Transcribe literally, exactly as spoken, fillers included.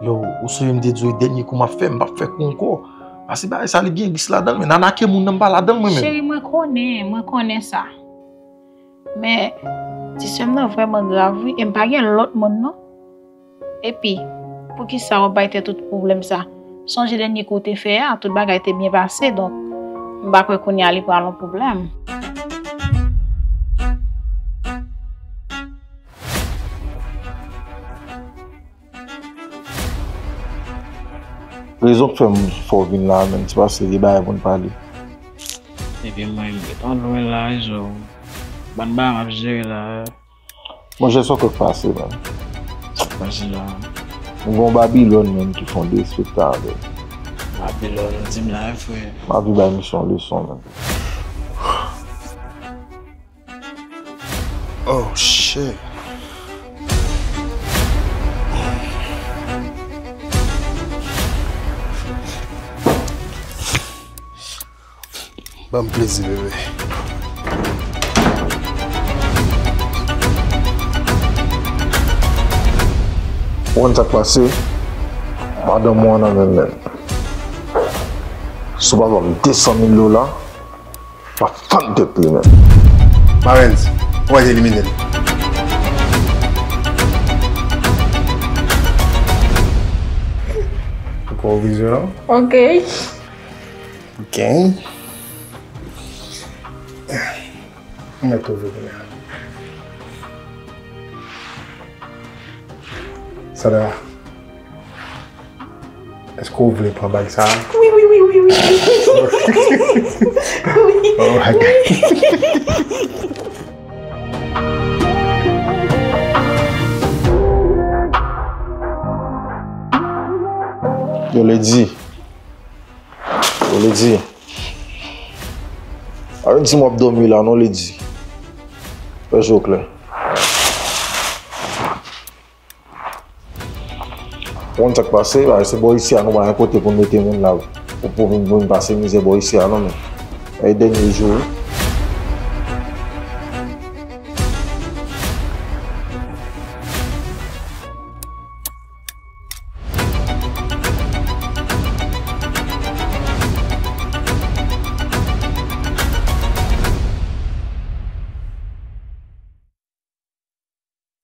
Yo, ou sonje m te di w e dènye kou m ap fè, m p ap fè kou ankò. Paske bagay sa li gen ris ladan l, men nan ake moun nan m pa ladan l mwen menm. Cheri, mwen konnen, mwen konnen sa. Men, ti sè m nan vrèman grav wi, e m pa gen lòt moun non. Epi, poukisa w ap bay tèt ou tout pwoblèm sa? Sonje dènye kou w te fè a, tout bagay te byen pase, donk, m pa kwè kounye a li pral yon pwoblèm. Rezon k fè m fè w vin la a menm, se paske gen bagay pou n pale. Epi mwen, m gentan lwen la, rezo. Bann bagay m ap jere la. Monchè, sa k pase, menm? Sa k pase la? M gen yon Babilòn, menm, ki fè yon derespektan avè m. Babilòn, di m la, frè. M ap vin bay misye yon leson, menm. Oh, shit. Ban m plezi, bebe. Ou konn sa k pase? Madanm ou an nan men m, menm. Si w pa ban m de san mil dola, m ap fann tèt li menm. Marenz, ou pa t elimine l. Ou poko vizyon non? Ok. Ok. Ou mèt ouvri kounye a. Sandra, èske w vle pran bag sa a? Wi, wi, wi, wi, wi. Wi. Oh my God. Yo, Lady. Yo, Lady. Pa vin di m w ap dòmi la non, Lady. Fè je w klè. Ou konn sa k pase, bagay se bò isi a, nou pa gen kote pou n mete moun la. Ou pou vin, vin pase mizè bò isi a non, men. E dènye jou, wi.